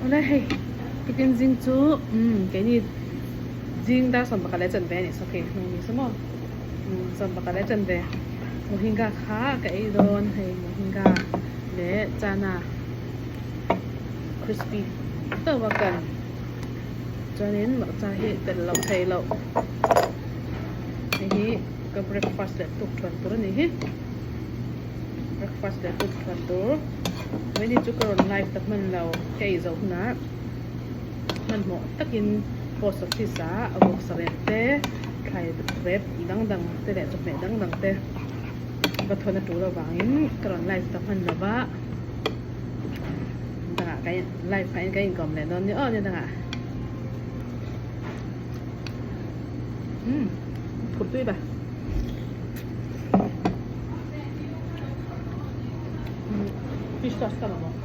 Awle hei tukin zing chu umm keini zing dar 11 leh chanve a nih saw khi hnung ni saw maw umm 11 leh chanve mohinga kha ka ei dawn hei mohinga leh chana crispy deuh a kan chuanin hmarcha hi telh loh theih loh hei hi ka breakfast leh tuk thuan tur a nih hi. Breakfast leh tuk thuan tur Vawini chu ka rawn live ta hman lo ka ei zoh hunah hmanhmawh takin post office ah a vawksa rep te thlai rep dang dang te leh chawhmeh dang dang te va thawn a tul avangin ka rawn live ta hman lo va dangah ka in live kha in ka inkawm leh dawn ni aw ni dangah umm phut tui ba. Fish sauce ka mamawh.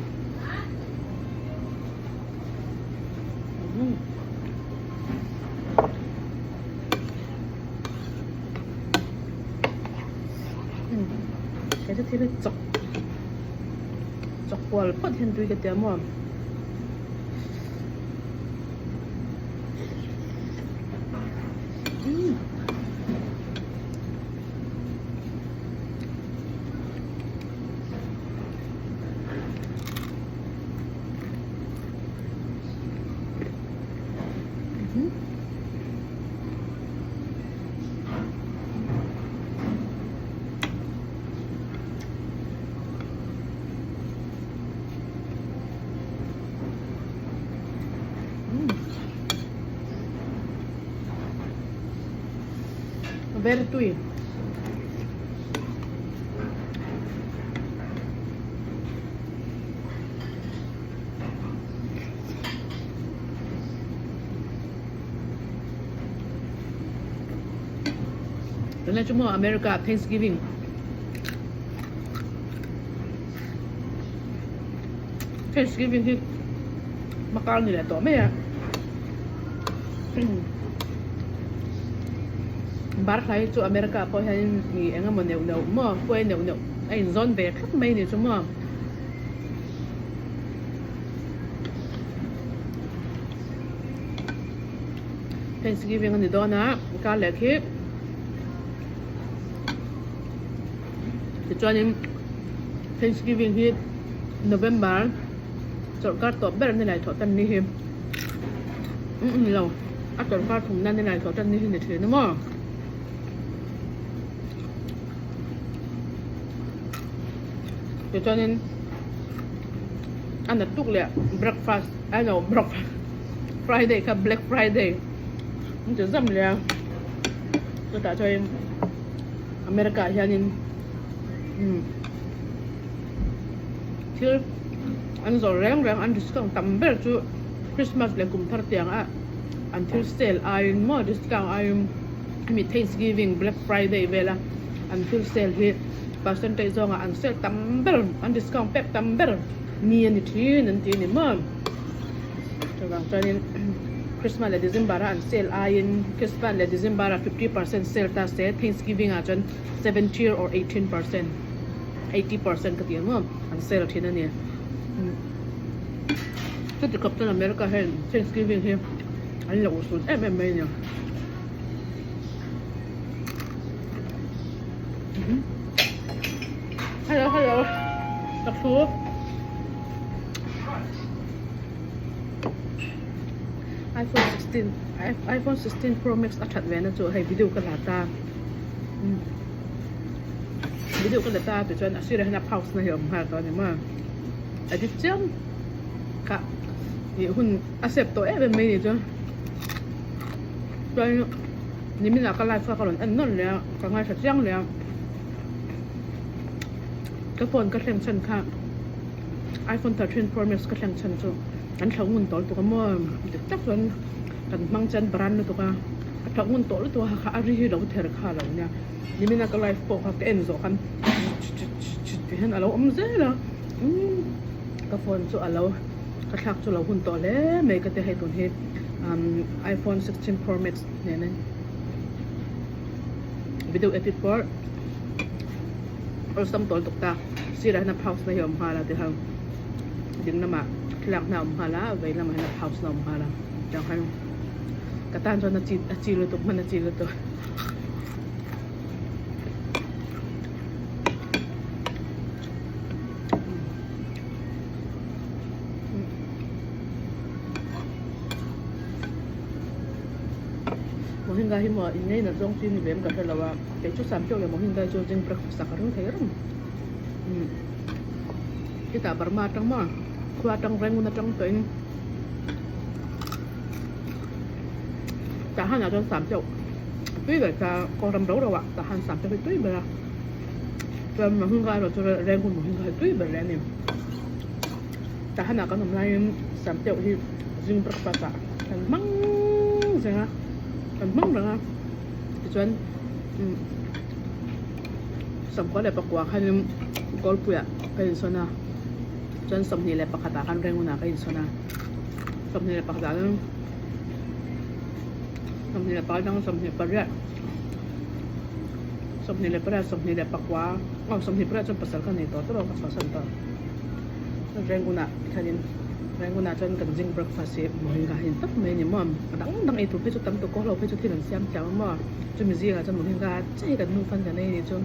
Kei chu thil hi chawk chawk kual phawt hian tui ka tia maw. Very tui. Tunlai chu maw America Thanksgiving Thanksgiving hi hmakar ni leh tawh mai a. Barhlai chu America pawh hianin mi eng emaw neuh neuh maw huai neuh neuh a inzawn ve thlap mai ni chu maw. Thanksgiving a ni dawn a kar leh khi tichuanin Thanksgiving hi November chawlhkar tawp ber ni lai thawh tan ni hi. Umm ni lo a chawlhkar thum nan ni lai thawh tan ni hi ni thin a maw. Tichuanin a nat tuk leh breakfast I know breakfast Friday kha Black Friday an ti zam leh a chutah chuanin America ah hianin umm thil an zawrh reng reng an discount tam ber chu Christmas leh kum thar tiang a an thil sale aiin maw discount aiin hemi Thanksgiving Black Friday vela an thil sale hi percentage zawngah an sale tam ber an discount pek tam ber ni a ni thin an ti a ni maw chuvang chuanin Christmas leh December a an sale aiin Christmas leh December ah 50% sale ta se Thanksgiving ah chuan 70 or 18% 80% ka ti ang maw an sale thin a ni chuti khawp chuan America hian Thanksgiving hi an la urhsun em em mai a ni. Hello hello ka thu iPhone 16 iPhone 16 Pro Max a that ve na chu hei video ka la ta video ka la ta tichuan a sirah hian a pause na hi a awm nghal tawh a ni maw edit chiam kha ih hun a sep tawh em em mai ni chu chuan Nimin ah ka live kha ka rawn en nawlh leh a, ka ngaithla chiang leh a, ka phone ka thleng chhan kha iPhone 13 Pro Max ka thleng chhan chu kan thlauh ngun tawh lutuk a maw dik tak chuan kan hmang chian brand lutuk a, a thlauh ngun tawh lutuk a kha a ri hi lo ther kha lo nia, nimin a ka live pawh kha ka en zawh khan chit tih hian a lo awm zel a, umm ka phone chu a lo ka thlak chu a lo hun tawh hle mai ka ti hei tun hi iPhone 16 Pro Max. Nena video edit pawh awlsam tawl tuk ta sirah hian a pause na hi a awm nghal a ti ho ding lamah. Thlalakna a awm nghal a, vei lamah hian a house na a awm nghal a, tiang khan ka tan chuan a chi a chi lutuk hman a chi lutuk. Mohinga hi maw in ngei nat zawng chi ni ve em ka hre lo a, kei chu sam teuh leh mohinga hi chu zing breakfast ah ka ring thei reng. Hetah Burma atang maw khua atang Rangoon atang tawhin tah han ah chuan sam teuh a tui ber ta kawng ram ro ro ah tah han sam teuh hi tui ber a chuan Mohinga erawh chu Rangoon Mohinga hi tui ber leh a ni. Tah han ah kan awm laiin sam teuh hi zing breakfast ah kan hmang reng a kan hmang reng a tichuan Samkua leh pakua khanin Kawlpuiah ka insawn a, chuan 21 ah khan Rengunah ka insawn a, 21 ah chuan 21 atang 28, 28, 24, aw 28 chuan pasal ka nei tawh tawh a, ka chhuahsan tawh. Rengunah khanin Rengunah chuan kan zing breakfast hi mohinga hi tawp mai a ni maw, a dang dang eitur phei chu tam tuk kawhlo phei chu thil an siam thiam a maw, chumi zingah chuan mohinga chiah hi kan nu khan kan ei a nih chu.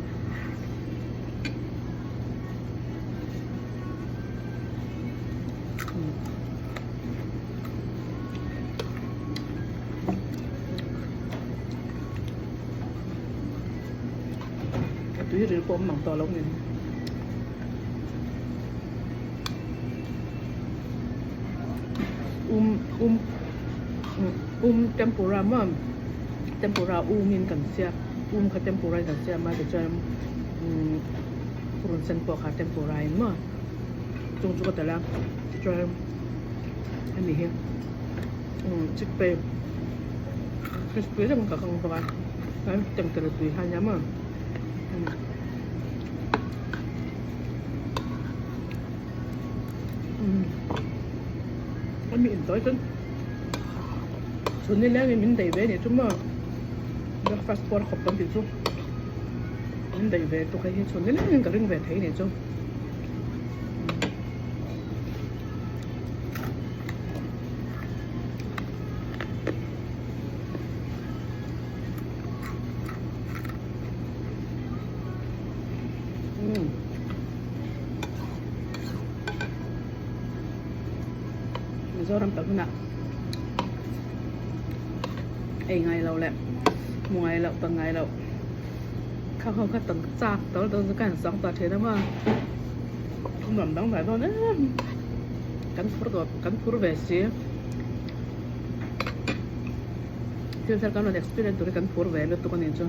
A tui ril pawh awm mang tawh lo nen. Um um um tempura maw tempura um in kan siam um kha tempura in kan siam a tichuan umm purun sen pawh kha tempura in maw chung chu ka telh a tichuan hemi hi umm chickpea crispy deuhin ka kang bawk a chuan tengtere tui kha a nia maw. A mi intawi chuan chhun ni lengin min daih ve a nih chu maw breakfast puar khawp kan tih chu min daih ve tuk hei hi chhun ni lengin ka ring ve thei a nih chu. Mizoram tak hunah ei ngai lo leh hmu ngai loh tan ngai loh kha ho kha tan chak tawh dawn chu ka han sang ta thin a maw nuam dang dai dawn em kan phur tawh kan phur ve si thil thar kan rawn experience tur hi kan phur ve lutuk a ni chu.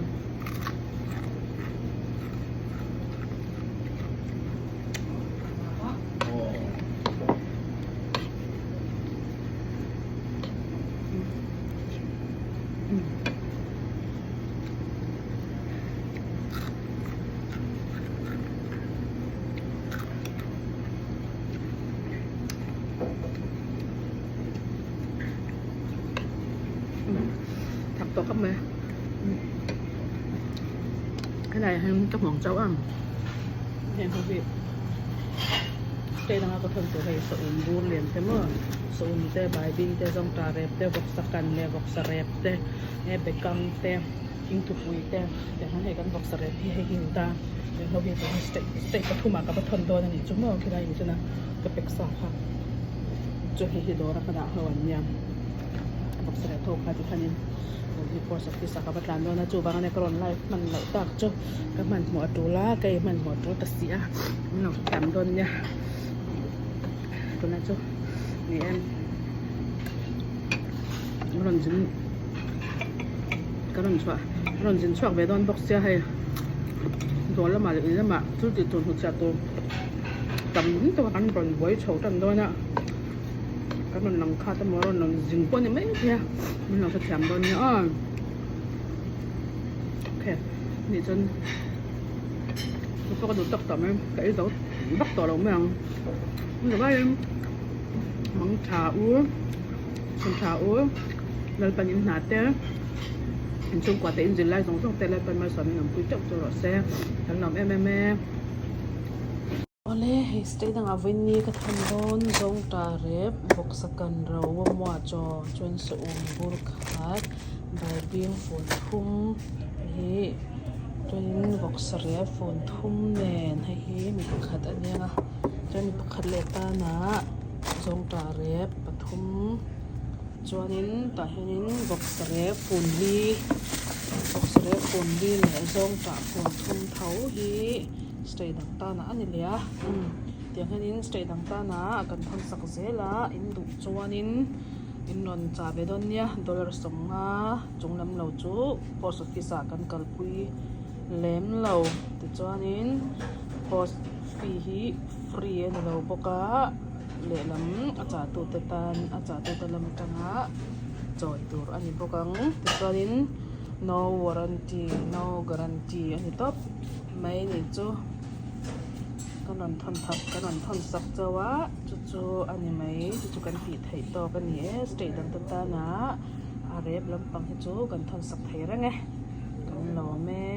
Thak tawh khawp mai. Helai ah hian ka hmuang chauh ang heng ho hi state anga ka thawn tur hei saum bur lian te maw saum te baibing te zawngtah rep te vawksa kan leh vawksa rep te nge bekang te thingthupui te tiang hian hei kan vawksa rep hi hei hi ni ta heng ho hi tuna state state pathum ah ka va thawn dawn a nih chu maw khilai ni chuna ka pack sa kha chu hei hi dawr a ka dah ho an nia vawksa rep ho kha tikhanin. Hi post office ah ka va tlan dawn a chuvang ania ka rawn live hman loh tak chu ka hmanhmawh a tul a ka hmanhmawh a tul ta si a min lo hrethiam dawn nia tunah chu ni em ka rawn zin ka rawn chhuah ka rawn zin chhuak ve dawn bawk sia hei dawr lamah leh in lamah thil tih tur hnutchhiah tur tam tak a kan rawn buai chho tan dawn a. Kan rawn lang khat emaw rawn lang zing pawh a ni mai thei a min lo hrethiam dawn nia aw okay nih chuan chu pawh ka duh tawk tawh mai ka ei zo vak tawh lo mai ang ni vaiin mang tha u chhun tha u Lalpan in hna te in chhungkua te in zir lai zawng zawng te Lalpan malsawmin awmpui teuh chu rawh se kan lawm em em e. Awle hei state dangah vawiin ka thawn dawn zawngtah rep vawksa kan ro vawmua chaw chuan saum bur khat baibing fun thum hi chuanin vawksa rep fun thum nen hei hi mi pakhat a nia nga chuan mi pakhat leh tanah zawngtah rep pathum chuanin tah hianin vawksa rep fun li vawksa rep fun li leh zawngtah fun thum tho hi. State dang tanah a ni leh a umm tiang hianin state dang tanah kan thawn sak zel a in duh chuanin in rawn chah ve dawn nia dollar sawmnga chung lam lo chu post office ah kan kalpui lem lo tichuanin post fee hi free a ni lo bawk a lehlam a chah tute tan a chah tute lam atanga chawi tur a ni bawk ang tichuanin no warranty no guarantee a ni tawp. Mai ni chu kan rawn thawn thak kan rawn thawn sak chauh a chu chu a ni mai chu chu kan tih theih tawk a ni e state dang te tana a rep lampang hi chu kan thawn sak thei reng e kan lawm e.